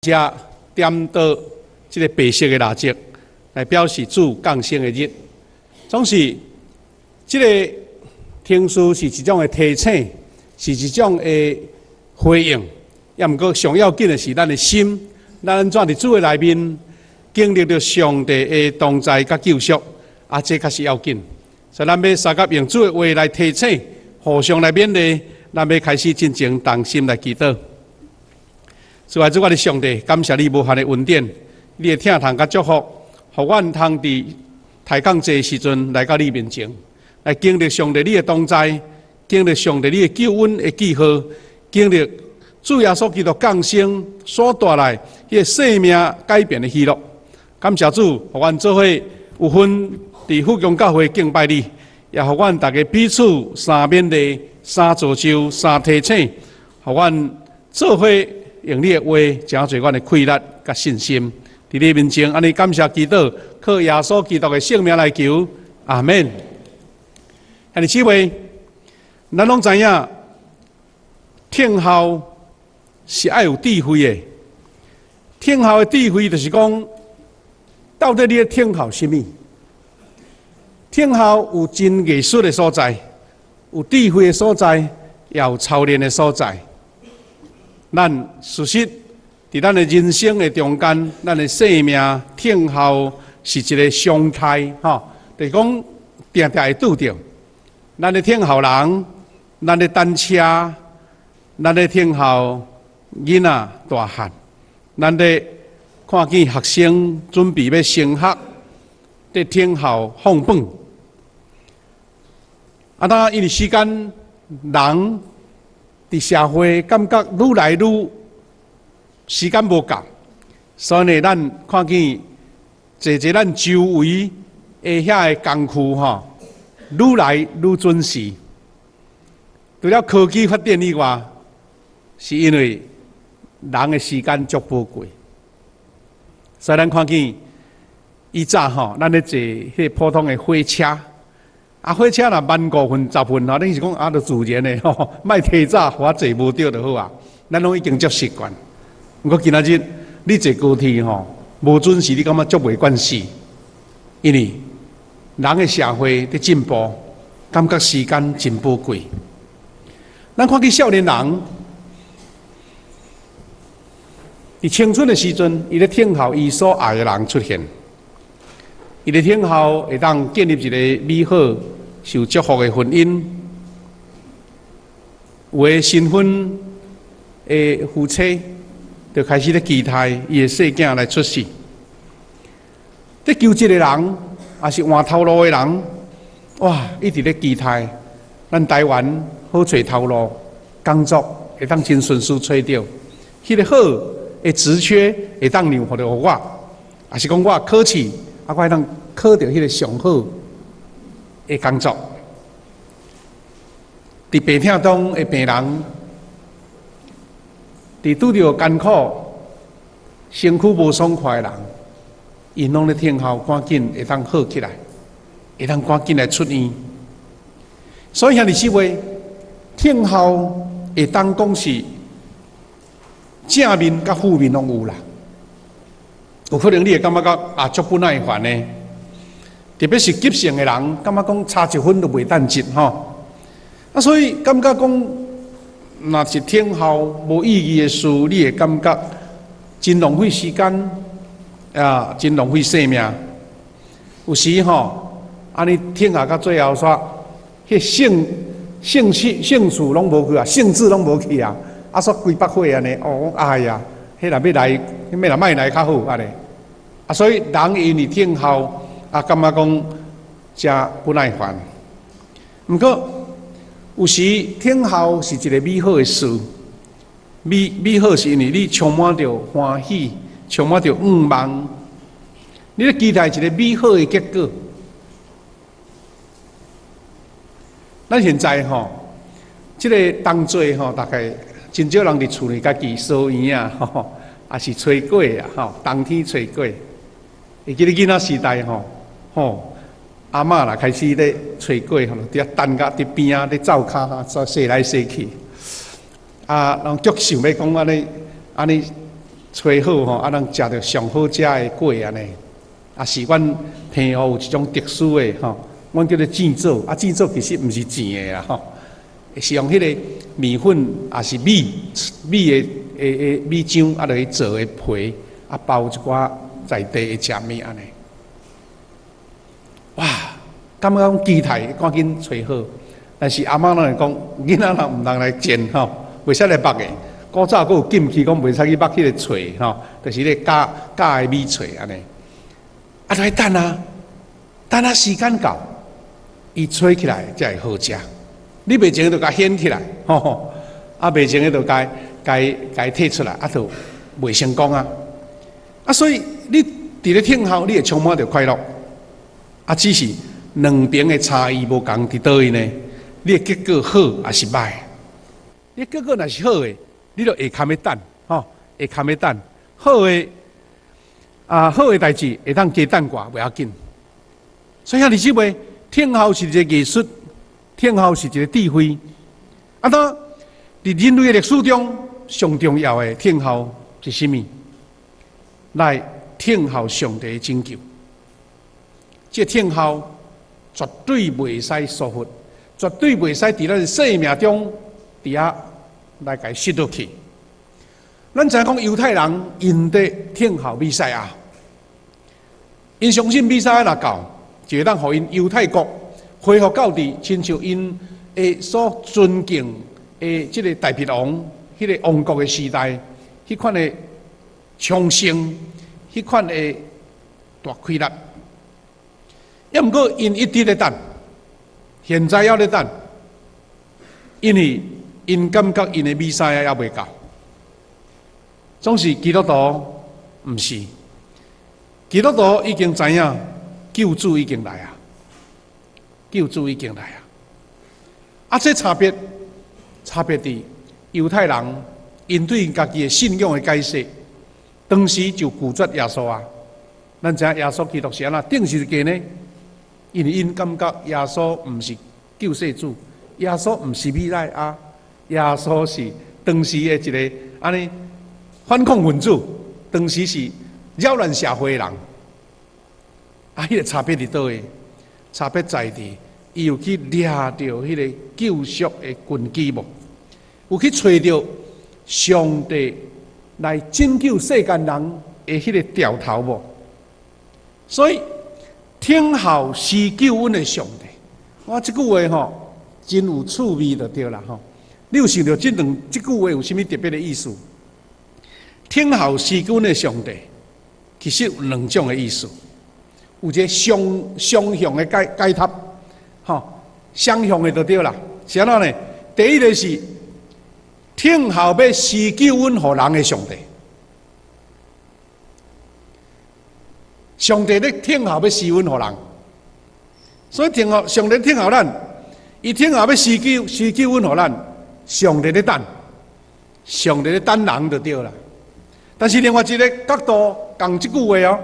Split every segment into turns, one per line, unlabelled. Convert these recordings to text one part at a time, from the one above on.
遮點著這个白色的蠟燭，來表示主降生的日。總是這个程序是一種的提醒，是一種的回應。也毋過上要緊的是咱的心，咱按怎佇主的內面經歷著上帝的同在佮救贖，啊，這較是要緊。所以咱欲相佮用主的話來提醒，互相來勉勵，咱欲開始進前同心來祈禱。主愛主我的上帝，感謝你無限的恩典，你的疼痛佮祝福，予阮通佇抬槓節的時陣來到你面前，來經歷上帝你的同在，經歷上帝你的救恩的記號，經歷主耶穌基督降生所帶來彼个生命改變的喜樂。感謝主，予阮做伙有份佇富強教會敬拜你，也予阮逐家彼此相勉勵、相造就、相提醒，予阮做伙用你的話，成做阮的氣力佮信心。佇你面前，按呢感謝祈禱，靠耶穌基督的聖名來求，阿門。兄弟姊妹，咱攏知影，聽候是愛有智慧的。聽候的智慧就是講，到底你咧聽候啥物？聽候有真藝術的所在，有智慧的所在，也有操練的所在。咱事實佇咱的人生的中間，咱的生命聽候是一个常態，吼，就是講定定會拄著。咱咧聽候人，咱咧等車，咱咧聽候囡仔大漢，咱咧看見學生準備欲升學，咧聽候放榜。啊，當因為時間，人佇社會感覺愈來愈時間無夠，所以呢，咱看見濟濟咱周圍的遐个工具吼，愈來愈準時。除了科技發展以外，是因為人的時間足寶貴。所以咱看見以早吼，咱咧坐彼个普通的火車，啊，火車若慢5分、10分吼，恁是講啊，就自然的吼，莫提早，予我坐無著就好啊。咱攏已經足習慣。毋過今仔日你坐高鐵吼，無準時，你感覺足袂慣勢，因為人的社會佇進步，感覺時間真寶貴。咱看見少年人佇青春的時陣，伊咧等候伊所愛的人出現，伊咧等候會當建立一个美好、受祝福的婚姻。有的新婚的夫妻就開始咧期待伊的細囝來出世。佇求職的人，抑是換頭路的人，哇，一直咧期待。咱台灣好揣頭路，工作會當真順遂揣著，彼个好的職缺會當讓予著我，抑是講我考試，啊，我會當考著彼个上好的工作。佇病痛中的病人，佇拄著艱苦、身軀無爽快的人，𪜶攏咧等候，趕緊會當好起來，會當趕緊來出院。所以兄弟姊妹，等候會當講是正面佮負面攏有啦。有可能你會感覺講啊，足不耐煩的，特別是急性的人，感覺講差一分都袂等一吼。啊，所以感覺講，若是等候無意義的事，你會感覺真浪費時間，啊，真浪費生命。有時吼，按呢等候到最後煞，彼興趣攏無去啊，興致攏無去啊，啊，煞規腹火按呢，哦，哎呀，彼若欲來，彼若莫來較好按呢。啊，所以人因為等候，啊，感覺講誠不耐煩。毋過有時等候是一个美好的事，美好是因為你充滿著歡喜，充滿著願望，你咧期待一个美好的結果。咱現在吼，這个冬節吼，大概真少人佇厝內家己燒圓仔，吼，抑是炊粿啊，吼，冬天炊粿。會記得囡仔時代吼，吼，阿嬤若開始咧炊粿吼，佇遐等甲佇邊仔咧灶跤踅來踅去，啊，人足想欲講按呢按呢炊好吼，啊，咱食著上好食的粿按呢。啊，是阮澎湖有一種特殊的吼，阮叫做煎棗，啊，煎棗其實毋是煎的啦吼，是用彼个麵粉，也是米米的的的米漿啊，落去做的皮，啊，包一寡在地的食物按呢。哇，感覺講期待趕緊炊好，但是阿嬤攏會講，囡仔人毋通來煎吼，袂使來縛的。古早閣有禁忌講袂使去縛彼个脆吼，就是彼个絞絞的米脆按呢。啊，就愛等啊，等啊時間到，伊炊起來才會好食。你袂前就共掀起來，吼，啊，袂前就共共共提出來，啊，就袂成功啊。啊，所以你佇咧等候，你會充滿著快樂。啊，只是兩邊的差異無仝佇佗位呢？你的結果好抑是䆀？你結果若是好的，你就會堪欲等，吼，會堪欲等。好的啊，好的代誌會當加等寡，袂要緊。所以兄弟姊妹，等候是一個藝術，等候是一個智慧。啊，當佇人類的歷史中，上重要的等候是啥物？來等候上帝的拯救。這個等候絕對袂使疏忽，絕對袂使佇咱生命中佇遐來共失落去。咱知影講猶太人𪜶佇等候彌賽亞，𪜶相信彌賽亞若到，就會當予𪜶猶太國恢復到佇親像𪜶的所尊敬的這个大衛王，彼个王國的時代，彼款的昌盛，彼款的大氣力。抑毋過𪜶一直咧等，現在猶咧等，因為𪜶感覺𪜶的彌賽亞猶未到。總是基督徒毋是，基督徒已經知影救主已經來啊，救主已經來啊。啊，這差別差別佇猶太人，𪜶對家己的信仰的解釋，當時就拒絕耶穌啊。咱知影耶穌基督是按怎釘十字架呢？因為𪜶感覺耶穌毋是救世主，耶穌毋是彌賽亞，耶穌是當時的一個按呢反抗分子，當時是擾亂社會的人。啊，彼个差別佇佗位？差別在佇伊有去掠著彼个救贖的根基無？有去揣著上帝來拯救世間人的彼个兆頭無？所以等候施救恩的上帝，我這句話吼真有趣味就對啦吼。你有想著這兩這句話有啥物特別的意思？等候施救恩的上帝，其實有兩種的意思，有一個雙雙向的解解答，吼，雙向的就對啦。是按怎呢？第一个是等候欲施救恩予人的上帝，上帝咧等候欲施恩予人，所以等候上帝等候咱，伊等候欲施救施救恩予咱，上帝咧等，上帝咧等人就對啦。但是另外一个角度仝這句話哦，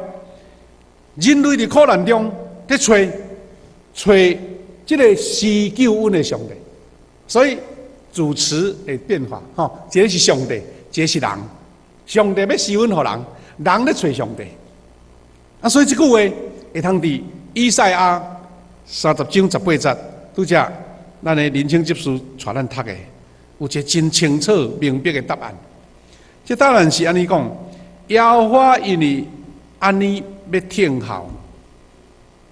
人類佇苦難中咧揣揣這个施救恩的上帝，所以主詞會變化，吼，一个是上帝，一个是人。上帝欲施恩予人，人咧揣上帝。啊，所以這句話會通佇以賽亞30章18節，拄才咱的林清執事帶咱讀的，有一个真清楚明白的答案。這答案是按呢講：耶和華因為按呢欲等候，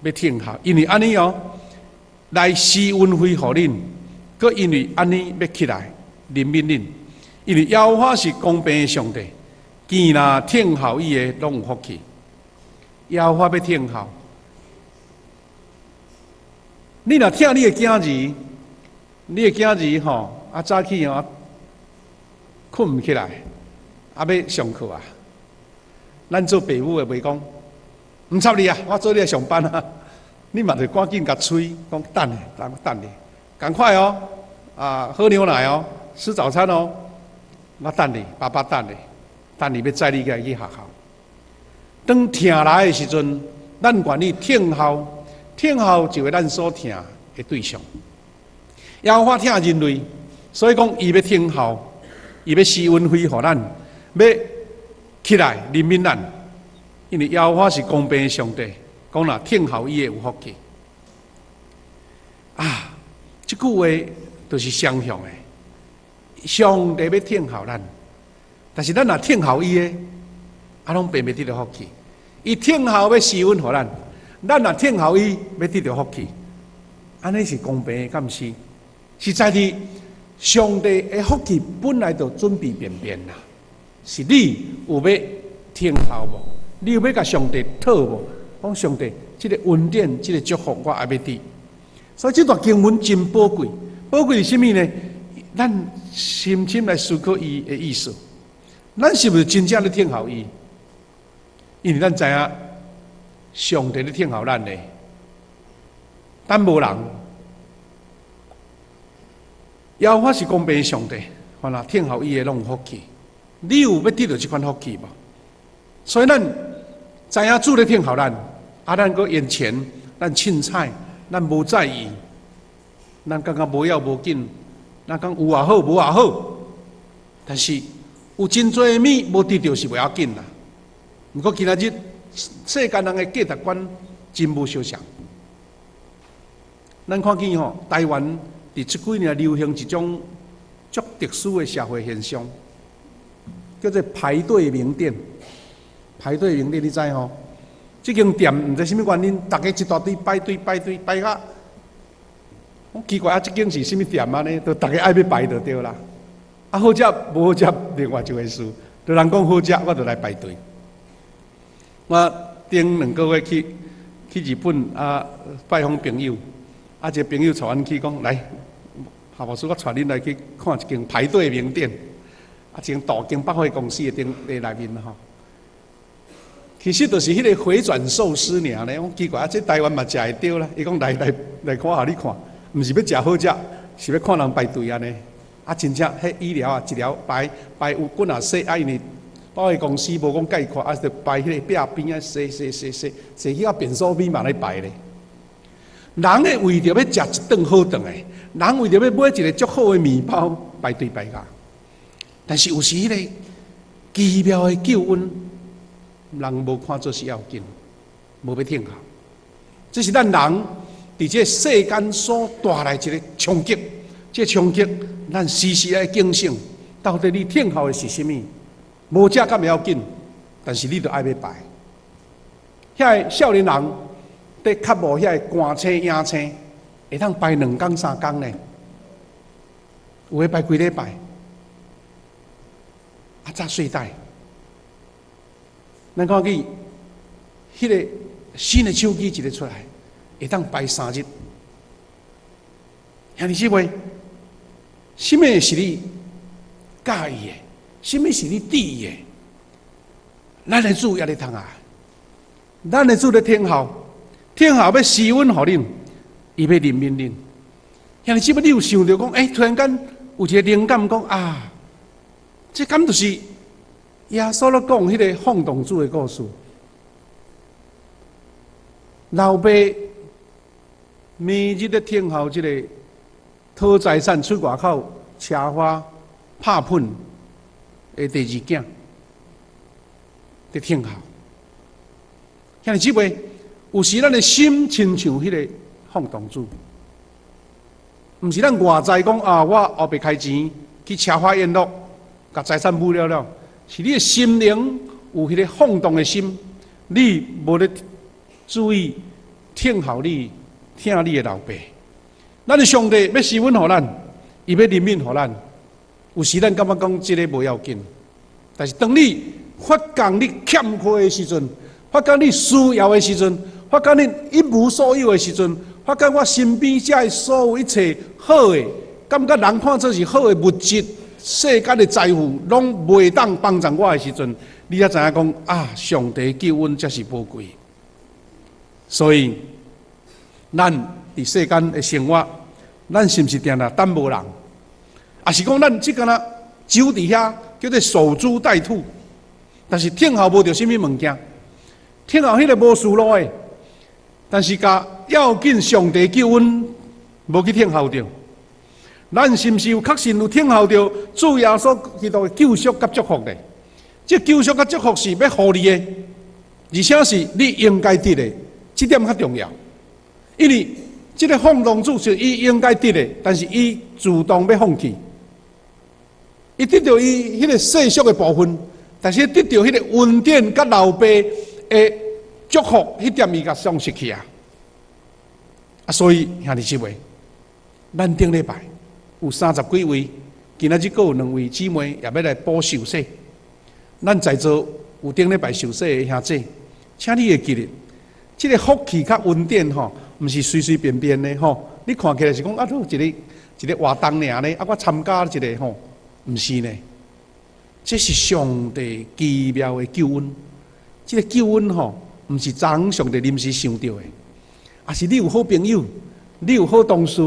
欲等候，因為按呢哦，來施恩惠予恁，閣因為按呢欲起來憐憫恁，因為耶和華是公平的上帝，見若等候伊的攏有福氣。耶和華欲等候，你若疼你的囝兒，你的囝兒吼啊早起哦睏毋起來，啊欲上課啊，咱做爸母的袂講，毋插你啊，我做你來上班啊，你嘛著趕緊共催，講等下，等等你，趕快哦，啊喝牛奶哦，吃早餐哦，我等你，爸爸等你，等你欲載你起來去學校。當疼來的時陣，咱願意等候，等候就是咱所疼的對象。耶和華疼人類，所以講伊欲等候，伊欲施恩惠予咱，欲起來憐憫咱，因為耶和華是公平的上帝，講若聽候伊的有福氣。啊，這句話就是雙向的，上帝欲聽候咱，但是咱若聽候伊的，啊，攏白白得著福氣。伊聽候欲施恩予咱，咱若聽候伊，欲得著福氣。按呢是公平的，敢毋是？實在佇上帝的福氣本來就準備便便啦，是你有欲聽候無？你有欲共上帝討無？講上帝，這个恩典，這个祝福，我愛欲得。所以這段經文真寶貴，寶貴是啥物呢？咱深深來思考伊的意思，咱是毋是真正咧聽候伊？因為咱知影上帝咧聽候咱的，等無人。耶和華是公平的上帝，凡若聽候伊的攏有福氣。你有欲得著這款福氣無？所以咱知影主咧聽候咱，啊，咱閣用錢，咱凊彩，咱無在意，咱感覺無要無緊，咱講有也好，無也好。但是有真濟物無得著是袂要緊啦。毋過今仔日世間人的價值觀真無相像。咱看見吼，台灣佇這幾年流行一種足特殊的社會現象，叫做排隊名店。排隊名店你知吼？這間店毋知啥物原因，逐家一大堆排隊排隊排甲，奇怪啊！這間是啥物店按呢？都逐家愛欲排就對啦。啊，好食無好食，另外一回事。就人講好食，我就來排隊。我頂兩個月去日本啊，拜訪朋友，啊，一个朋友帶阮去講來，夏牧師，我帶恁來去看一間排隊名店，啊，一間大間百貨公司的店的內面吼。其實就是彼个迴轉壽司爾呢，我奇怪啊，這台灣嘛食會著啦。伊講來來來，看予你看，毋是欲食好食，是欲看人排隊按呢。啊，真正彼椅料啊，一條排排有滾仔細啊，因為百貨公司無講蓋闊，啊，就排彼个壁邊啊，踅踅踅踅，踅去到便所邊嘛咧排咧。人咧為著欲食一頓好頓的，人為著欲買一个足好的麵包，排隊排甲。但是有時彼个奇妙的救恩，人無看做是要緊，無欲聽候。這是咱人佇這世間所帶來一个衝擊，這衝擊咱時時愛警醒，到底你聽候的是啥物？無食敢袂要緊，但是你著愛欲排。遐个少年人佇較無遐个寒星影星，會當排兩工三工呢？有的排幾禮拜，啊，紮睡袋。咱看見彼个新的手機一个出來，會當排三日。兄弟姊妹，啥物是你佮意的？啥物是你佇意的？咱的主猶咧通啊！咱的主咧聽候，聽候欲施恩予恁，伊欲憐憫恁。兄弟姊妹，你有想著講，欸，突然間有一个靈感講啊，這敢就是耶穌咧講彼个放蕩子的故事。老爸每日咧聽候這个討財產出外口奢華拍噴的第二囝，佇聽候。兄弟姊妹，有時咱的心親像彼个放蕩子，毋是咱外在講啊，我後壁開錢去奢華宴樂，共財產舞了了，是你的心靈有彼个放蕩的心，你無咧注意聽候你疼你的老爸。咱的上帝欲施恩予咱，伊欲憐憫予咱。有時咱感覺講這个無要緊，但是當你發覺你欠缺的時陣，發覺你需要的時陣，發覺你一無所有的時陣，發覺我身邊這所有一切好的，感覺人看做是好的物質、世間的財富，攏袂當幫助我的時陣，你才知影講啊，上帝救恩才是寶貴。所以，咱佇世間的生活，咱是毋是定定等無人？抑是講咱這個呢，守佇遐叫做守株待兔，但是聽候無著啥物物件，聽候彼个無思路的，但是共要緊上帝救恩無去聽候著，咱是毋是有確信有聽候著主耶穌基督的救贖佮祝福呢？這救贖佮祝福是欲予你的，而且是你應該得的，這點較重要。因為這个放蕩子是伊應該得的，但是伊主動欲放棄，伊得著伊彼个世俗的部分，但是得著彼个恩典佮老爸的祝福，彼點伊共喪失去啊！啊，所以兄弟姊妹，咱頂禮拜有三十幾位，今仔日閣有兩位姊妹也欲來補受洗。咱在座有頂禮拜受洗的兄姊，請你會記得，這个福氣佮恩典吼，毋是隨隨便便的吼。你看起來是講啊，都一个一个活動爾呢，啊，我參加一个吼，毋是呢。這是上帝奇妙的救恩。這个救恩吼，毋是昨昏上帝臨時想著的，抑是你有好朋友，你有好同事，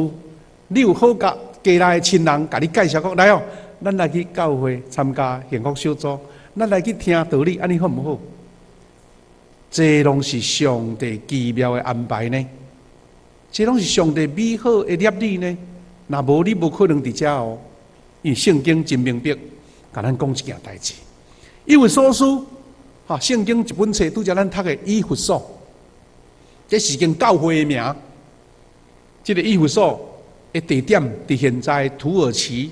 你有好佮家內的親人，共你介紹講來哦，咱來去教會參加幸福小組，咱來去聽道理，按呢好毋好？這攏是上帝奇妙的安排呢，這攏是上帝美好的立意呢。若無你無可能佇遮哦，因為聖經真明白，共咱講一件代誌。以弗所書，哈，聖經一本冊拄才咱讀的以弗所，這是間教會的名。這个以弗所的地點佇現在土耳其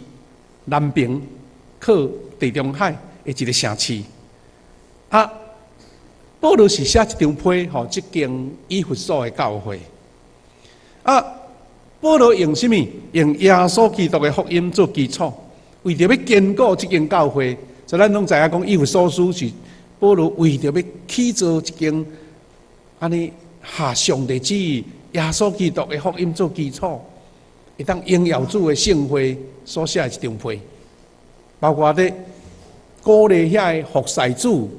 南邊靠地中海的一个城市。啊，保羅是寫一張批予這間以弗所的教會。啊，保羅用啥物？用耶穌基督的福音做基礎，為著欲堅固這間教會。所以咱攏知影講，以弗所書是保羅為著欲起造一間按呢合上帝旨意、耶穌基督的福音做基礎，會當榮耀主的聖會所寫的一張批，包括咧鼓勵遐个服侍主、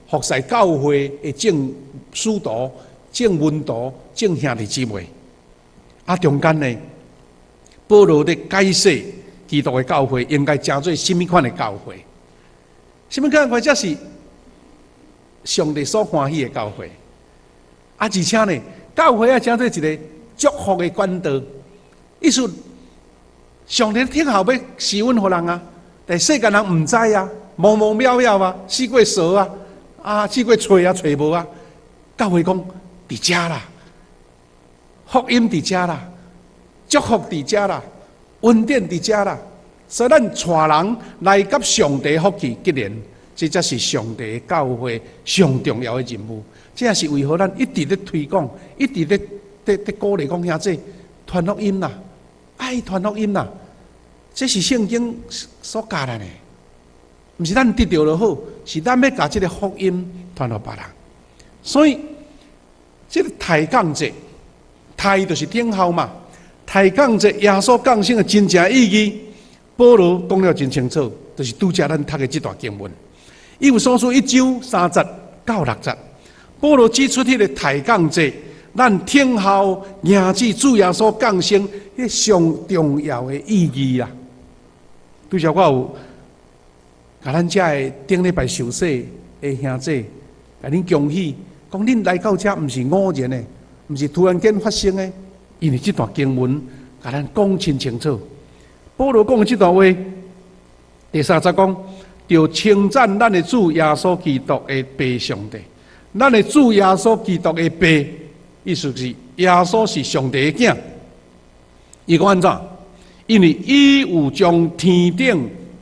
服侍教會的眾使徒、眾門徒、眾兄弟姊妹。啊，中間呢，保羅咧解釋基督的教會應該成做啥物款的教會？啥物款的教會才是上帝所歡喜的教會？啊，而且呢，教會愛成做一个祝福的管道。意思，上帝聽候欲施恩予人啊，但世間人毋知啊，模模渺渺啊，四處踅啊，啊，四處揣啊，揣無啊。教會講佇遮啦，福音佇遮啦，祝福佇遮啦，恩典佇遮啦，所以咱帶人來佮上帝福氣結連，這才是上帝教會上重要的任務。這也是為何咱一直咧推廣，一直咧咧咧鼓勵講兄姊傳福音啦，愛傳福音啦，這是聖經所教咱的，毋是咱得著就好，是咱欲共這个福音傳予別人。所以，這个抬槓節，抬就是等候嘛，抬槓節耶穌降生的真正意義，保羅講了真清楚，就是拄才咱讀的這段經文。以弗所書一章三節到六節，保羅指出彼个抬槓節，咱等候迎接主耶穌降生，彼上重要的意義啦。拄才我有共咱遮的頂禮拜受洗的兄姊，共恁恭喜，講恁來到遮毋是偶然的，毋是突然間發生的，因為這段經文共咱講清清楚。保羅講的這段話，第三節講，著稱讚咱的主耶穌基督的父上帝，咱的主耶穌基督的父，意思是耶穌是上帝的囝。伊講按怎？因為伊有將天頂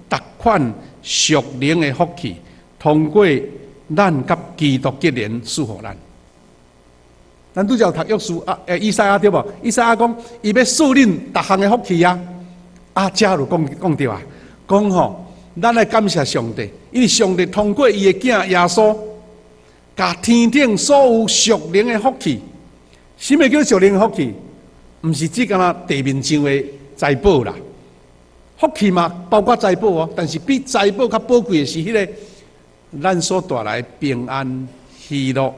逐款屬靈的福氣，通過咱佮基督結連賜予咱。咱拄才讀約書啊，以賽亞對無？以賽亞講，伊欲賜恁逐項的福氣啊！啊，遮就講講著啊，講吼，咱愛感謝上帝，因為上帝通過伊的囝耶穌，共天頂所有屬靈的福氣。啥物叫屬靈的福氣？毋是指干焦地面上的財寶啦。福氣嘛，包括財寶哦，但是比財寶較寶貴的是彼个咱所帶來平安、喜樂，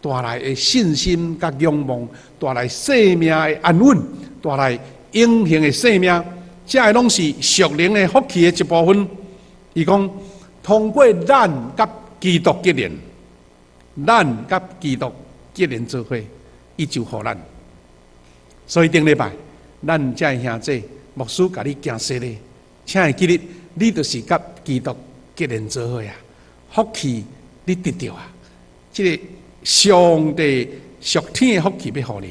帶來的信心佮仰望，帶來生命的安穩，帶來永恆的生命，這个攏是屬靈的福氣的一部分。伊講，通過咱佮基督結連，咱佮基督結連做伙，伊就予咱。所以頂禮拜，咱遮的兄姊牧師共你行洗禮，請會記得，你就是佮基督結連做伙啊！福氣你得著啊！這个上帝屬天的福氣欲予你，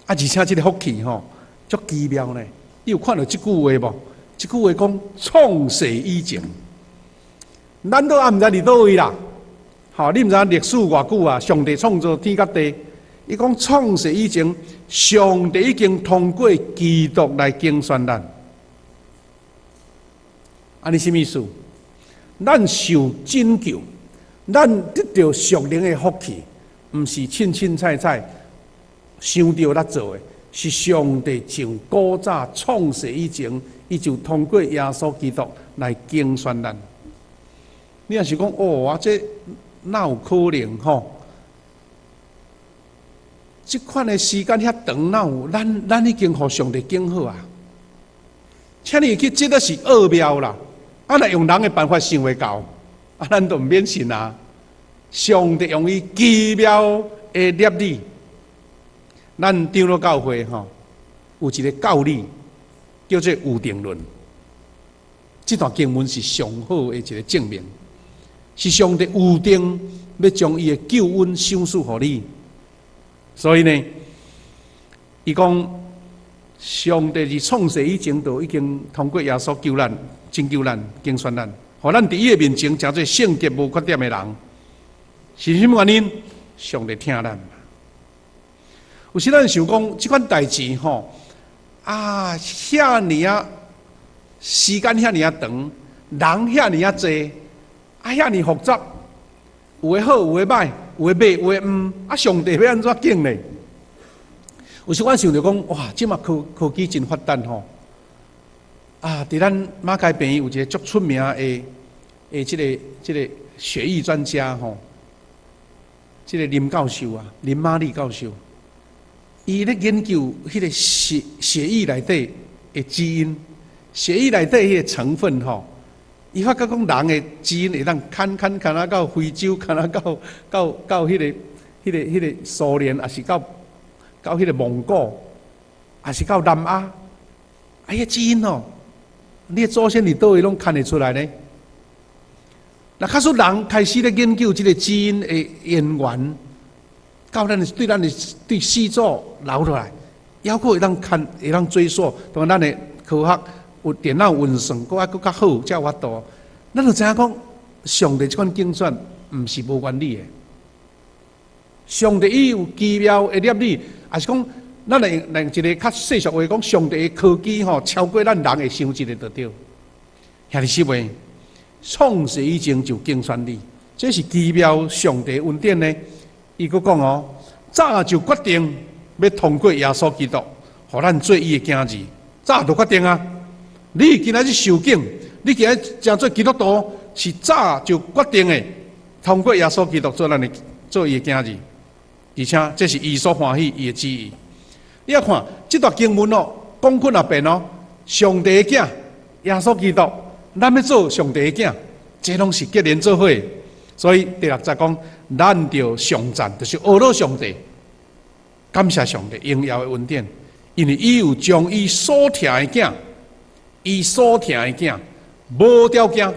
啊！而且這个福氣吼，足奇妙呢。你有看著這句話無？這句話講創世以前，咱都猶毋知佇佗位啦。吼，你毋知影歷史偌久啊？上帝創造天佮地，伊講創世以前，上帝已經通過基督來揀選咱。按呢啥物意思？咱受拯救，咱得著屬靈的福氣，毋是凊凊彩彩想著來做的，是上帝從古早創世以前，伊就通過耶穌基督來揀選咱。你若是講哦，啊，這哪有可能吼？這款的時間遐長，哪有？咱已經予上帝揀好啊！請你記，這個是奧妙啦。啊，若用人的辦法想會到，啊，咱就毋免信啊。上帝用伊奇妙的立意，咱長老教會吼有一個教理叫做預定論。這段經文是上好的一個證明，是上帝預定欲將伊的救恩賞賜予你。所以呢，伊講上帝佇創世以前就已經通過耶穌救咱、拯救咱、揀選咱，予咱佇伊的面前成做聖潔無缺點的人。是啥物原因？上帝疼咱。有時咱想講這款代誌吼，啊，遐爾仔時間遐爾仔長，人遐爾仔濟，啊，遐爾複雜，有的好，有的歹，有的買，有的毋，啊，上帝欲按怎揀呢？有時我想著講，哇，這馬科技真發達吼，啊，佇咱馬偕病院有一個足出名的這個血液專家吼，這個林教授啊，林瑪麗教授，伊咧研究彼個血液內底的基因，血液內底彼個成分吼，伊發覺講人的基因會當牽牽牽啊到非洲，牽啊到彼個蘇聯，抑是到彼個蒙古，抑是到南亞，啊，彼個基因哦，你的祖先佇佗位攏牽會出來呢？若假使人開始咧研究這個基因的淵源，到咱的對咱的對始祖留落來，猶閣會當牽，會當追溯，當咱的科學有電腦運算，閣愛閣較好，才有法度。咱就知影講，上帝這款揀選毋是無原理的。上帝伊有奇妙的立意，抑是講，咱來用一个較世俗話講，上帝的科技吼超過咱人的想這个就對。兄弟姊妹，創世以前就揀選你，這是奇妙上帝恩典呢。伊閣講哦，早就決定欲通過耶穌基督，予咱做伊的囝兒，早就決定啊！你今仔日受揀，你今仔日成做基督徒，是早就決定的，通過耶穌基督做咱的做伊的囝兒，而且這是伊所歡喜伊的旨意。你仔看這段經文哦，講幾若遍哦，上帝的囝耶穌基督，咱欲做上帝的囝，這攏是結連做伙。所以第六節講，咱著頌讚，就是呵咾上帝，感謝上帝榮耀的恩典，因為伊有將伊所疼的囝，伊所疼的囝，無條件，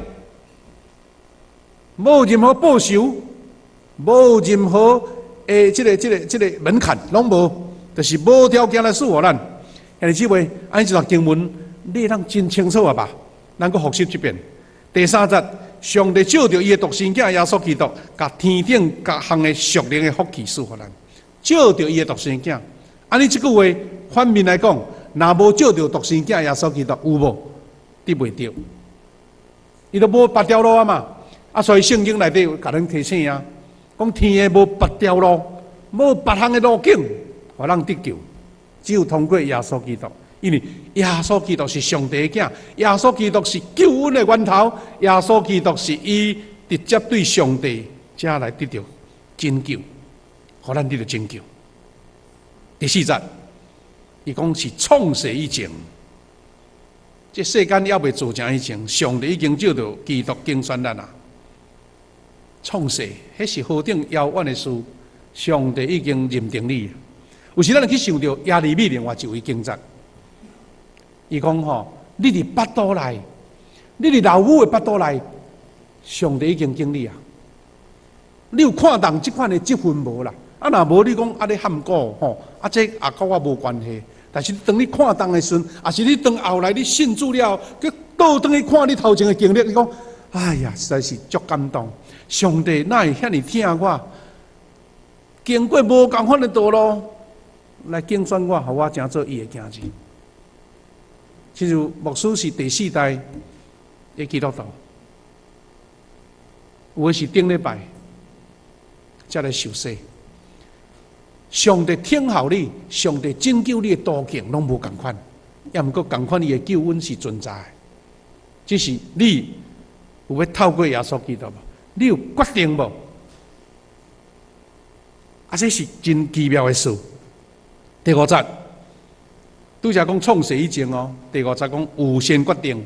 無任何報酬，無任何的這個門檻，攏無，就是無條件來賜予咱。兄弟姊妹，按呢這段經文，你會當真清楚啊吧？咱閣複習一遍。第三節，上帝藉著伊的獨生囝耶穌基督，共天頂各項的屬靈的福氣賜予咱。藉著伊的獨生囝，按呢這句話反面來講，若無藉著獨生囝耶穌基督，有無？得袂著，伊都無別條路啊嘛。啊，所以聖經內底有共咱提醒啊，講天下無別條路，無別項的路徑，予咱得救，只有通過耶穌基督。因為耶穌基督是上帝的囝，耶穌基督是救恩的源頭，耶穌基督是伊直接對上帝才來得著拯救，予咱得著拯救。第四節，伊講是創世以前，這世間猶未造成以前，上帝已經藉著基督揀選咱啊。創世，彼是何等遙遠的事，上帝已經認定你。有時咱去想著耶利米另外一位經節。伊講吼，你佇腹肚內，你佇老母的腹肚內，上帝已經揀你啊！你有看重這款的職分無啦？啊，若無你講啊，你喊古吼，啊，這也佮我無關係。但是當你看重的時陣，抑是你當後來你信主了後，閣倒轉去看你頭前的經歷，你講，哎呀，實在是足感動。上帝哪會遐爾疼我？經過無仝款的道路來揀選我，予我成做伊的囝兒。其實牧師是第四代的基督徒，有的是頂禮拜才來受洗。上帝聽候你，上帝拯救你的途徑攏無仝款，也毋過仝款伊的救恩是存在的。只是你有欲透過耶穌基督無？你有決定無？啊，這是真奇妙的事。第五節，拄才講創世以前哦，第五節講預先決定，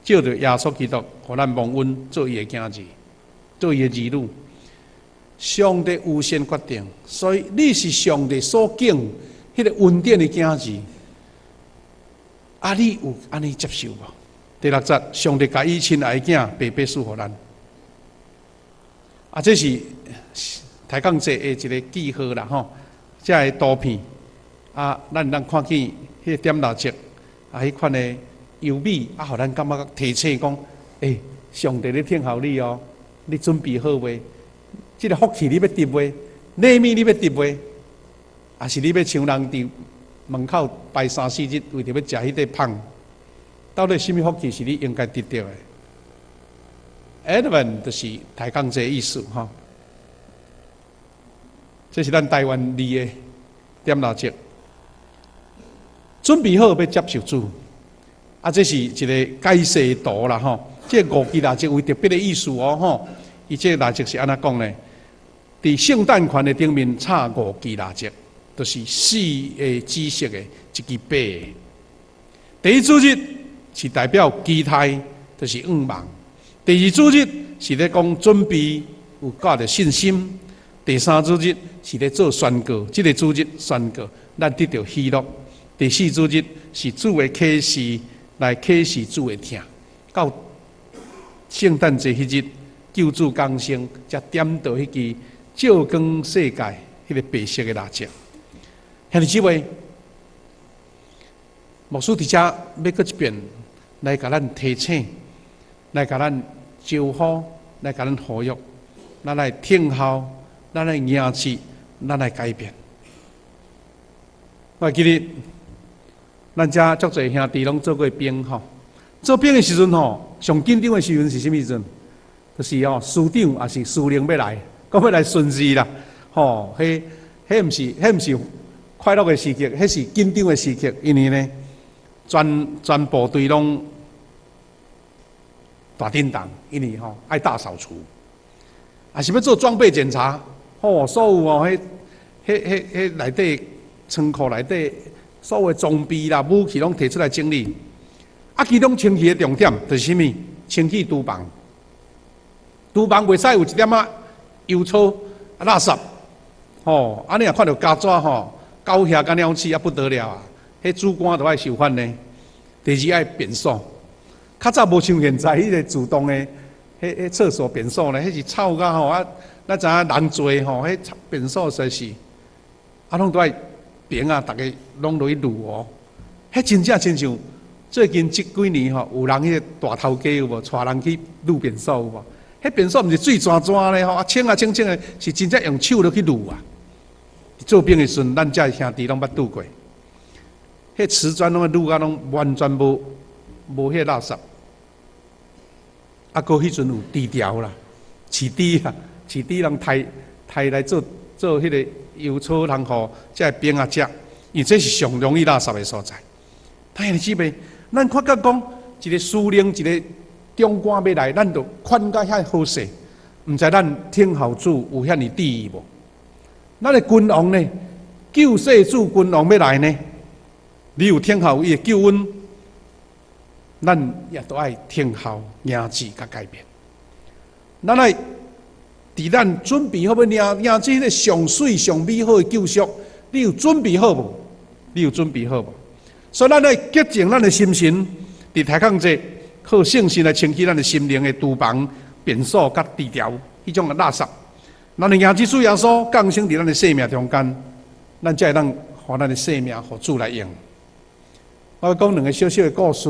藉著耶穌基督，予咱蒙恩做伊的囝兒，做伊的兒女。上帝預先決定，所以你是上帝所揀彼個恩典的囝兒。啊，你有按呢接受無？第六節，上帝共伊親愛的囝白白賜予咱。啊，這是抬槓節的一個記號啦，吼。這个圖片啊，咱通看見彼個點蠟燭啊，彼款的優美啊，予咱感覺提醒講，欸，上帝咧聽候你哦，你準備好未？這個福氣你欲得未？禮物你欲得未？抑是你欲像人佇門口排三四日，為著欲食彼塊芳？到底啥物福氣是你應該得著的？Advent 就是抬槓節意思吼。這是咱台灣字的點蠟燭，準備好欲接受主。啊，這是一個解釋圖啦吼。這五支蠟燭有特別的意思哦吼。伊這個蠟燭是按怎講呢？佇聖誕環的頂面插五支蠟燭，就是四個紫色的，一支白的。第一主日是代表期待，就是向望；第二主日是咧講準備，有帶著信心；第三主日是咧做宣告，這個主日宣告咱得著喜樂；第四主日是主的啟示，來啟示主的疼。到聖誕節彼日，救主降生，才點著彼支照光世界彼個白色的蠟燭。兄弟姊妹，牧師佇遮欲閣一遍來共咱提醒，來共咱招呼，來共咱呼籲，咱來聽候，咱來迎接，咱來改變。我記得咱遮足濟兄弟攏做過兵吼，做兵的時陣吼，上緊張的時陣是啥物時陣？就是吼，師長抑是司令欲來，閣欲來巡視啦，吼，彼毋是快樂的時刻，彼是緊張的時刻，因為呢，全部隊攏大叮當，因為吼愛大掃除，抑是欲做裝備檢查，吼，所有哦，彼內底倉庫內底所有裝備啦、武器攏提出來整理。啊，其中清氣的重點就是啥物？清氣廚房，廚房袂使有一點仔油槽、垃圾，吼！啊，你若看著膠紙吼，狗額佮鳥鼠啊不得了啊！彼主官都愛受罰呢。第二愛便所，較早無像現在彼個自動的，彼廁所便所呢，彼是臭甲吼啊！咱知影人濟吼，彼便所實在是，啊，攏都愛平啊，逐家攏落去擼哦。彼真正親像最近這幾年吼，有人彼個大頭家有無？帶人去擼便所有無？彼便所毋是水湠湠咧吼，啊清啊清清的，是真正用手落去擼啊。做兵的時陣，咱遮兄弟攏捌拄過，彼瓷磚攏擼甲攏完全無彼垃圾。啊，閣彼陣有豬條啦，飼豬啊，飼豬人刣刣來做做彼個油草通予遮兵仔食，因為這是上容易垃圾的所在。兄弟姊妹，咱發覺講一個司令，一個長官欲來，咱就款甲遐好勢，毋知咱聽候主有遐爾注意無？咱的君王呢？救世主君王欲來呢？你有聽候伊的救恩，咱也都愛聽候迎接佮改變。咱愛佇咱準備好欲迎迎接彼個上媠上美好的救贖，你有準備好無？你有準備好無？所以咱愛潔淨咱的心神，佇抬槓節靠聖神來清洗咱的心靈的廚房，便所佮治療彼種的垃圾。咱的迎接主耶穌降生佇咱的生命中間，咱才會當予咱的生命予主來用。我講兩个小小的故事。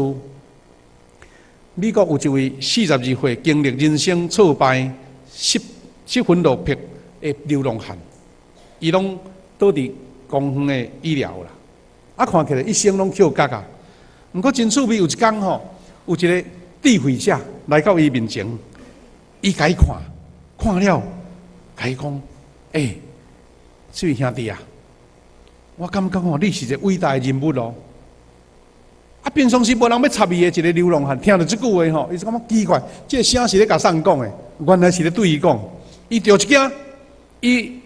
美國有一位42歲經歷人生挫敗、失魂落魄的流浪漢，伊攏倒佇公園的醫療啦。啊，看起來一生攏抾角啊。毋過真趣味，有一工吼，有一个智慧者來到伊面前，伊共伊看，看了，共伊講：欸，這位兄弟啊，我感覺吼，你是一个偉大的人物哦。啊，平常時無人欲插伊的一个流浪漢，聽著這句話吼，伊就感覺奇怪，這个聲是咧共啥講的？原來是咧對伊講。伊著一驚，伊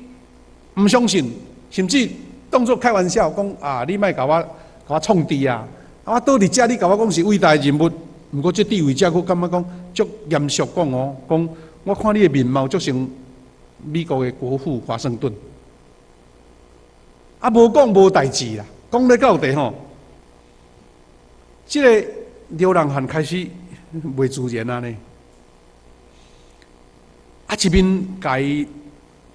毋相信，甚至當作開玩笑講啊，你莫共我共我創治啊！啊，我倒佇遮，你共我講是偉大的人物，毋過這智慧者閣感覺講足嚴肅講哦，講我看你的面貌足像美國的國父華盛頓。啊，無講無代誌啦，講咧到底吼，這个流浪漢開始袂自然啊呢。啊，一面共伊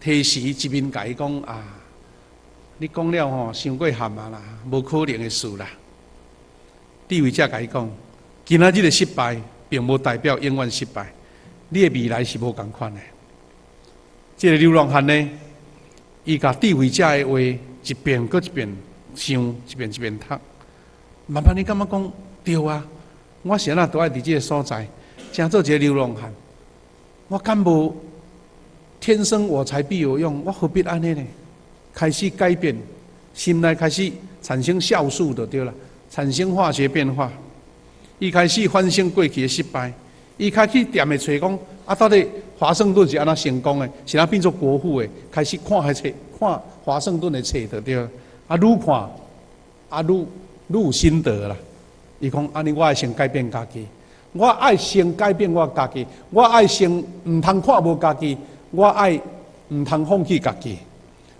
提示，一面共伊講啊，你講了吼，傷過譀啊啦，無可能的事啦。智慧者共伊講，今仔日的失敗，並無代表永遠失敗，你的未來是無仝款的。這个流浪漢呢，伊共智慧者的話一遍閣一遍想，一遍一遍讀，慢慢伊感覺講對啊，我是按怎都愛佇這个所在，成做一个流浪漢，我敢無天生我材必有用，我何必按呢呢？開始改變，心內開始產生酵素就對啦，產生化學變化。伊開始反省過去的失敗，伊開始踮咧揣講啊，到底華盛頓是按怎成功的，是按怎變做國父的？開始看彼冊，看華盛頓的冊就對。啊，愈看啊，愈有心得啦。伊講按呢，我愛先改變家己，我愛先改變我家己，我愛先毋通看無家己，我愛毋通放棄家己。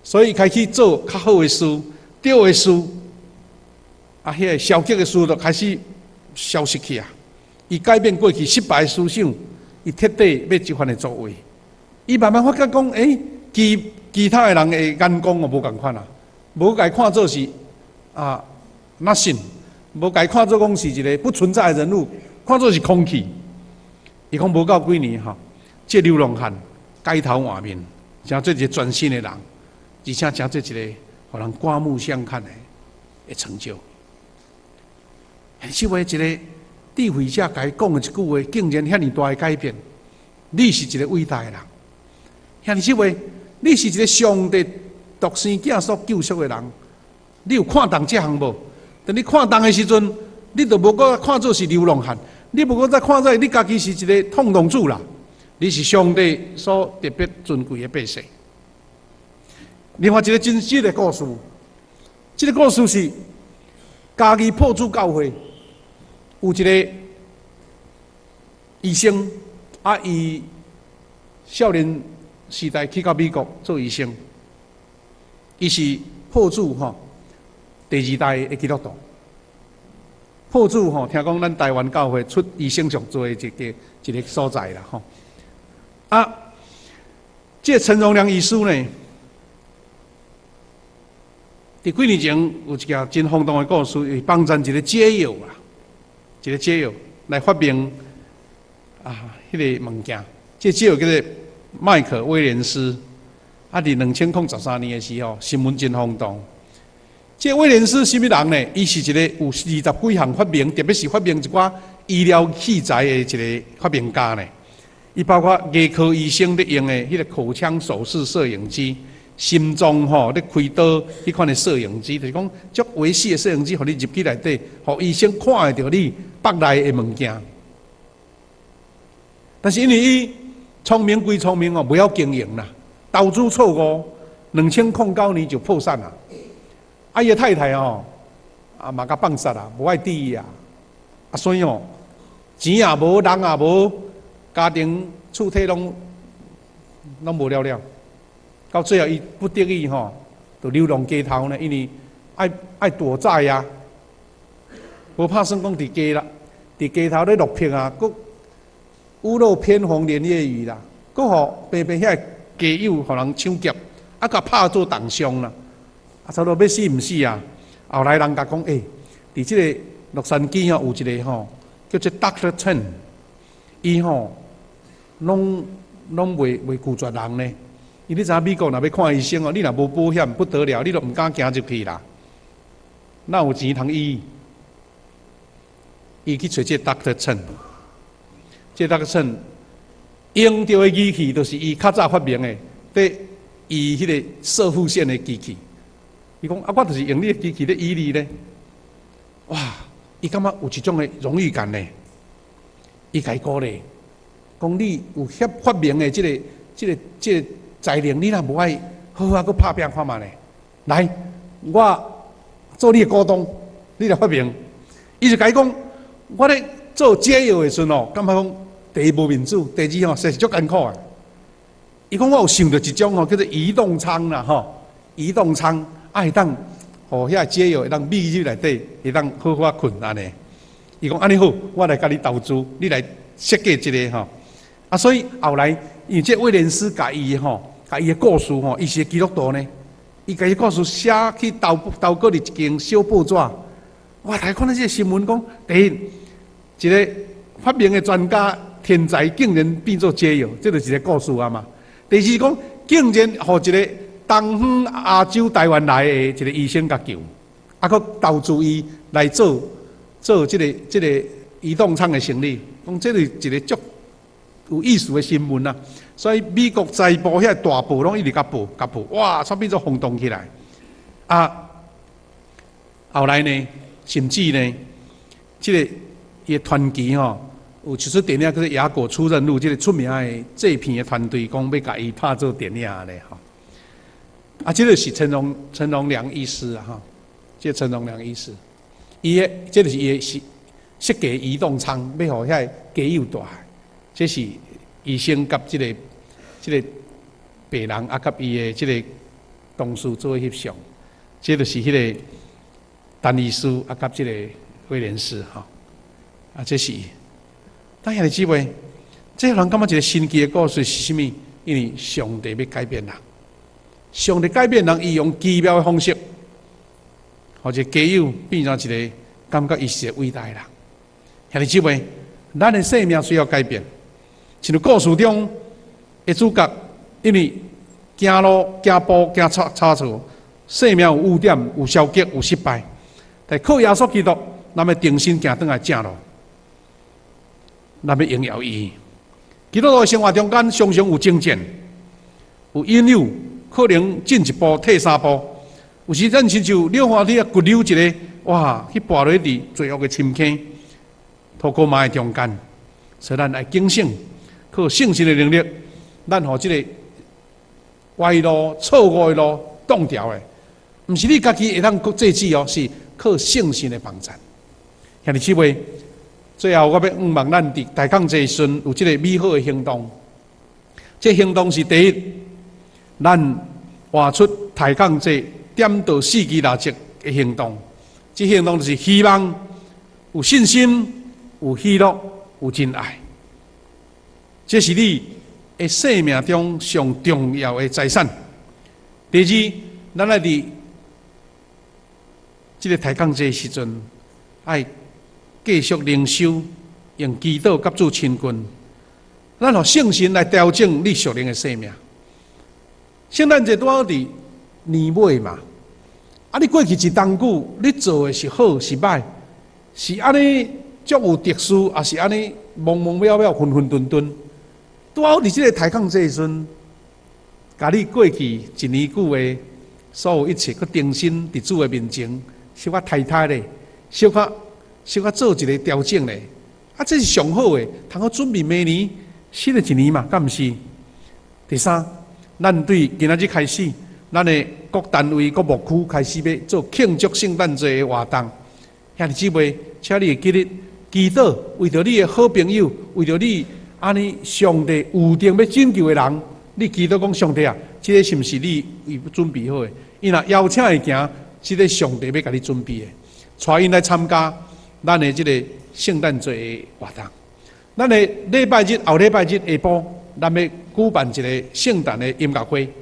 所以開始做較好的事，對的事，啊，彼个消極的事就開始消失去啊。伊改變過去失敗的思想，伊徹底欲這番的作為。伊慢慢發覺講，欸，其他的人的眼光哦無仝款啊，無共伊看做是啊，nothing，無共伊看做講是一个不存在的人物，看做是空氣。伊講無夠幾年吼，這流浪漢改頭換面，成做一个全新的人，而且成做一个予人刮目相看的成就。這位一个智慧者共伊講的一句話，竟然遐爾大的改變。你是一个偉大的人，兄弟姊妹，你是一个上帝獨生囝所救贖的人。你有看重這項無？當你看重的時陣，你就無閣看做是流浪漢，你無閣再看做你家己是一个痛浪子啦。你是上帝所特別尊貴的百姓。另外一个真實的故事，這个故事是嘉義破主教會有一个醫生，啊，伊少年時代去到美國做醫生，伊是破主吼第二代的基督徒。破主吼，聽講咱台灣教會出醫生上濟一個所在啦吼。啊，這个陳榮良醫師呢，佇幾年前有一件真轟動的故事，伊幫贊一个解藥啦，一个解藥來發明啊，彼个物件，這個解藥叫做麥可威廉斯。啊，佇2013年的時候，新聞真轟動。這個威廉斯啥物人呢？伊是一个有二十幾項發明，特別是發明一寡醫療器材的一个發明家呢。伊包括牙科醫生咧用的彼个口腔手術攝影機，心臟吼咧開刀彼款的攝影機，就是講足微細的攝影機，予你入去內底，予醫生看會著你腹內的物件。但是因為伊聰明歸聰明哦，袂曉經營啦，投資錯誤，2009年就破產啦。啊，伊的太太哦，啊嘛共放殺啦，無愛佇伊啊，啊所以哦，錢也無，人也無，家庭厝體攏無了了。到最後，伊不得已吼，就流浪街頭呢，因為愛躲債啊。無拍算講佇街啦，佇街頭咧落魄啊，閣屋漏偏逢連夜雨啦，閣予平平遐家友予人搶劫，啊，共拍做重傷啦，啊，差不多欲死毋死啊！後來人共講，欸，佇這个洛杉磯吼有一个吼叫做 Doctor Chen，伊吼攏袂拒絕人呢。伊你知影美國若欲看醫生哦，你若無保險不得了，你都毋敢行入去啦。哪有錢通醫？伊去揣這個 Doctor Chen，這個 Doctor Chen 用著的儀器，就是伊較早發明的，佇醫彼個攝護腺的機器。伊講啊，我就是用你的機器咧醫你咧。哇！伊感覺有一種的榮譽感呢。伊共伊鼓勵，講你有遐發明的這個才能，你若無愛好好閣拍拚看覓咧？來，我做你的股東，你來發明。伊就共伊講，我咧做解藥的時陣哦，感覺講第一無面子，第二吼實是足艱苦的。伊講我有想著一種吼叫做移動艙啦吼，移動艙啊會當予遐解藥會當覕入內底，會當好好睏按呢。伊講按呢好，我來共你投資，你來設計一个吼。啊，所以後來因為這威廉斯共伊吼，共伊的故事吼，伊是基督徒呢，伊共伊故事寫去投投過佇一間小報紙。哇！大家看到這个新聞講，第一，一个發明的專家天才竟然變做解藥，這就是一个故事啊嘛。第二講，竟然予一个東方亞洲台灣來的一个醫生共救，啊，閣投資伊來做這個移動艙的生意，講這是一个足有意思的新聞啊。所以美國財報遐大報攏一直共報共報，哇，煞變做轟動起來。啊，後來呢，甚至呢，這个伊的傳奇吼，有一齣電影叫做《亞果出任務》，這个出名的製片的團隊講欲共伊拍做電影咧吼。啊，這个是陳榮良醫師啊，吼，這個陳榮良醫師，伊的這个是伊的設計移動艙，欲予遐個家友蹛，這是醫生佮這個病人啊，佮伊的這个同事做翕相，這就是彼个陳醫師啊，佮這个威廉斯吼，啊，這是，但兄弟姊妹，這予人感覺一个神奇的故事是啥物？因為上帝欲改變人，上帝改變人，伊用奇妙的方式，予一個家友變成一個感覺伊是一个偉大的人。兄弟姊妹，咱的生命需要改變。親像故事中的主角，因為行路行步行差錯，生命有污點、有消極、有失敗，但靠耶穌基督，咱欲重新行轉來正路，咱欲榮耀伊。基督徒的生活中間常常有爭戰，有引誘，可能進一步退三步。有時咱親像溜滑梯啊，骨溜一个，哇，去跋落佇罪惡的深坑，塗苦瑪的中間。所以咱愛警醒，靠聖神的能力，咱予這个歪路、錯誤的路擋牢的，毋是你家己會當制止哦，是靠聖神的幫助。兄弟姊妹，最後我欲向望咱佇大降節時陣有這个美好的行動。這行動是第一，咱活出大降節點著四支蠟燭的行動。這行動就是希望、有信心、有喜樂、有真愛。這是你的生命中上重要的財產。第二，咱愛佇這个大降節時陣，愛繼續靈修，用祈禱佮主親近，咱予聖神來調整你屬靈的生命。聖誕節拄好佇年尾嘛，啊！你過去一冬久，你做的是好是歹？是按呢足有特殊，抑是按呢茫茫渺渺、混混沌沌？拄好佇這个大降節時陣，共你過去一年久的所有一切，閣重新佇主的面前，小可汰汰咧，小可小可做一个調整咧。啊，這是上好的，通好準備明年新的一年嘛，敢毋是？第三，咱對今仔日開始，咱的各單位、各牧區開始欲做慶祝聖誕節的活動。兄弟姊妹，請你會記得祈禱，為著你的好朋友，為著你按呢上帝預定欲拯救的人，你祈禱講上帝啊，這个是毋是你預準備好的？伊若邀請伊行，這个上帝欲共你準備的，帶𪜶來參加咱的這个聖誕節的活動。咱的禮拜日後禮拜日下晡，咱欲舉辦一个聖誕的音樂會。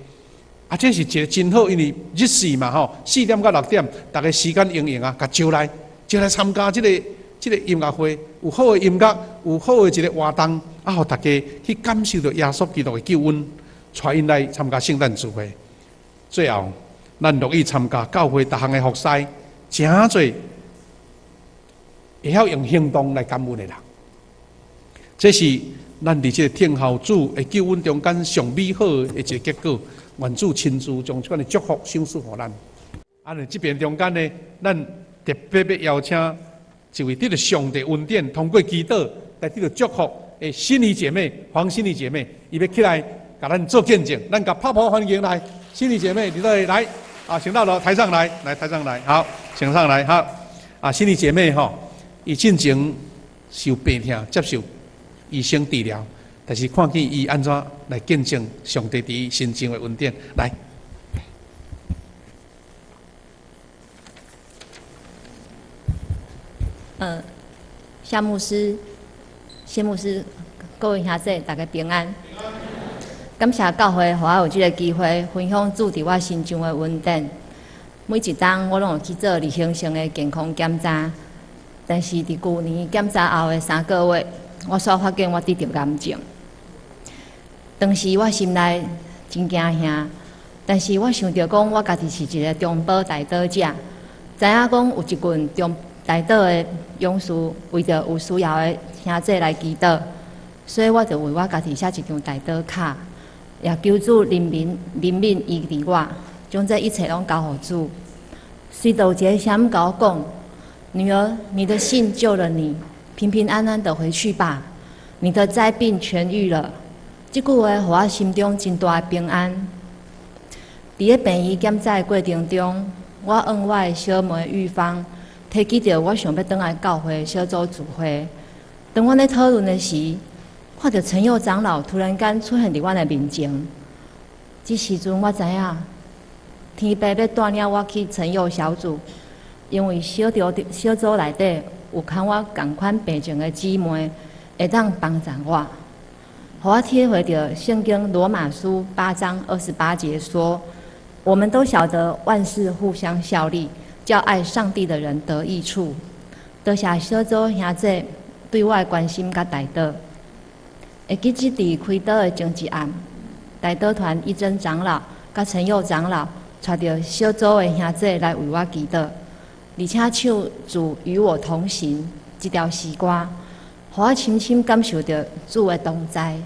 啊，這是一个真好，因為日時嘛吼，4點到6點，逐家時間閒閒啊，共招來，招來參加這個音樂會，有好的音樂，有好的一个活動，啊，予逐家去感受著耶穌基督的救恩，帶𪜶來參加聖誕聚會。最後，咱樂意參加教會逐項的服侍，誠濟會曉用行動來感恩的人。這是咱佇這个聽候主的救恩中間上美好的一个結果。願主親自將這款的祝福賞賜予咱。啊，這邊中間呢，咱特別欲邀請一位得著上帝恩典，通過祈禱來得著祝福的心儀姐妹黃心儀姐妹，伊欲起來共咱做見證，咱共拍鼓歡迎來。心儀姐妹，你來來啊，請到台上來，來台上來，好，請上來，好。啊，心儀姐妹吼，伊進前受病痛，接受醫生治療，但是看見伊按怎來見證上帝佇伊身上的恩典，來。
夏牧師、謝牧師，各位兄弟，大家平安。感謝教會，予我有這个機會分享主佇我身上的恩典。每一冬我攏有去做例行性的健康檢查，但是佇舊年檢查後的3個月，我煞發現我得著癌症。當時我心內真驚嚇，但是我想著講，我家己是一个中保代禱者，知影講有一群中代禱的勇士為著有需要的兄弟來祈禱，所以我就為我家己寫一張代禱卡，也求主憐憫憐憫醫治我，將這一切攏交予主。隨著有一个聲音共我講：“女兒，你的信救了你，平平安安的回去吧，你的災病痊癒了。”這句話予我心中真大的平安。佇咧病院檢查的過程中，我向我的小妹玉芳提起著我想欲轉來教會小組聚會。當阮咧討論的時，看著陳佑長老突然間出現佇阮的面前。這時陣我知影，天父欲帶領我去陳佑小組，因為小組小組內底有佮我仝款病情的姊妹，會當幫助我。予我體會著聖經羅馬書8章28節說：“我們都曉得萬事互相效力，叫愛上帝的人得益處。”多謝小組兄弟對我的關心佮代禱。會記這佇開刀的前一暗，代禱團一真長老佮陳佑長老帶著小組的兄弟來為我祈禱，而且唱《主與我同行》這條詩歌，予我深深感受著主的同在，予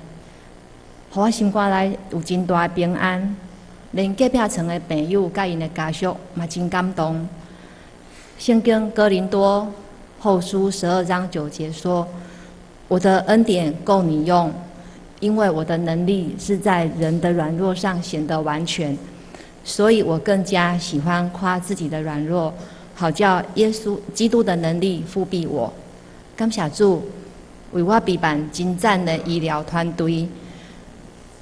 我心肝內有真大的平安。連隔壁床的病友佮𪜶的家屬嘛真感動。聖經哥林多後書12章9節說：“我的恩典夠你用，因為我的能力是在人的軟弱上顯得完全，所以我更加喜歡誇自己的軟弱，好叫耶穌基督的能力覆庇我。”感謝主為我備辦精湛的醫療團隊，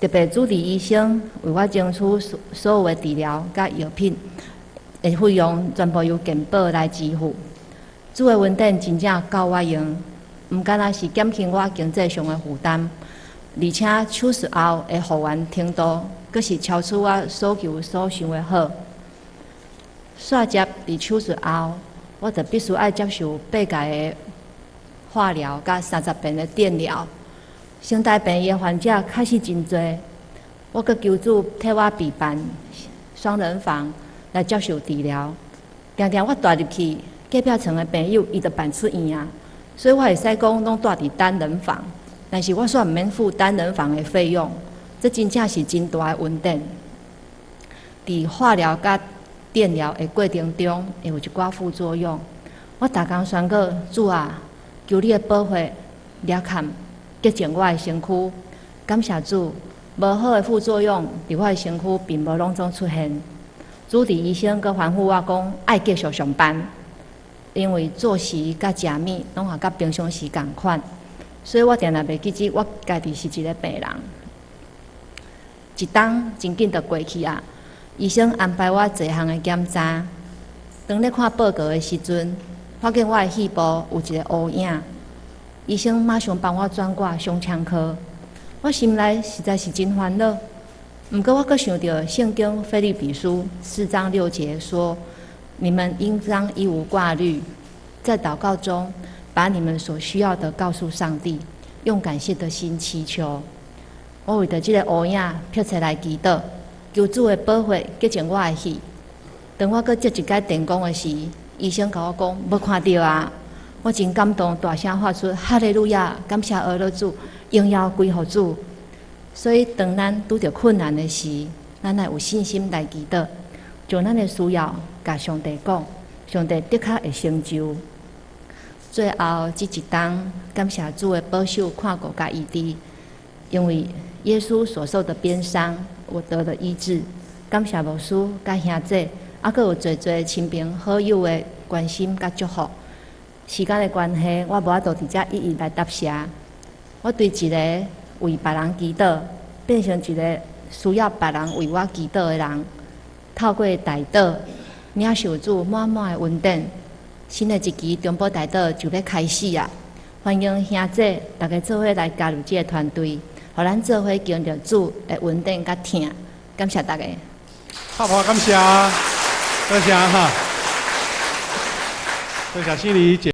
特別主治醫生為我爭取所有的治療佮藥品的費用，全部由健保來支付。主的恩典真正夠我用，毋干焦是減輕我經濟上的負擔，而且手術後的復原程度，閣是超出我所求所想的好。煞接佇手術後，我就必須愛接受八擺的化療佮30遍的電療。成大病院的患者確實真濟，我閣求主替我備辦雙人房來接受治療。定定我蹛入去隔壁床的病友，伊就辦出院啊，所以我會使講攏蹛佇單人房，但是我煞毋免付單人房的費用，這真正是真大的恩典。佇化療佮電療的過程中，會有一寡副作用。我逐工宣告：主啊，求你的寶血掠砍潔淨我的身軀。感謝主，無好的副作用佇我的身軀並無攏總出現。主治醫生閣吩咐我講，愛繼續上班，因為作息佮食物攏也佮平常時仝款，所以我定定袂記得我家己是一个病人。一冬真緊就過去啊！醫生安排我濟項的檢查。當咧看報告的時陣，發現我的肺部有一个烏影。醫生馬上幫我轉掛胸腔科。我心內實在是真煩惱。毋過我閣想著聖經腓立比書4章6節說：你們應當一無掛慮，在禱告中把你們所需要的告訴上帝，用感謝的心祈求。我為著這个烏影迫切來祈禱，求主的寶血潔淨我的血。當我閣接一擺電講的時，醫生共我講無看著啊！我真感動，大聲發出哈利路亞，感謝阿樂主，榮耀歸予主。所以，當咱拄著困難的時，咱愛有信心來祈禱，將咱的需要共上帝講，上帝的確會成就。最後，這一冬感謝主的保守、看顧佮醫治，因為耶穌所受的鞭傷，我得了醫治。感謝牧師佮兄姐，猶閣有濟濟親朋好友的關心佮祝福。時間的關係，我無法度佇遮一一來答謝。我對一个為別人祈禱，變成一個需要別人為我祈禱的人，透過代禱，領受主滿滿的恩典。新的一期中保代禱就欲開始啊！歡迎兄姐逐家做伙來加入這个團隊，予咱做伙經歷主的恩典佮疼。感謝大家。
好，好，感謝，多謝哈，多謝心儀姐。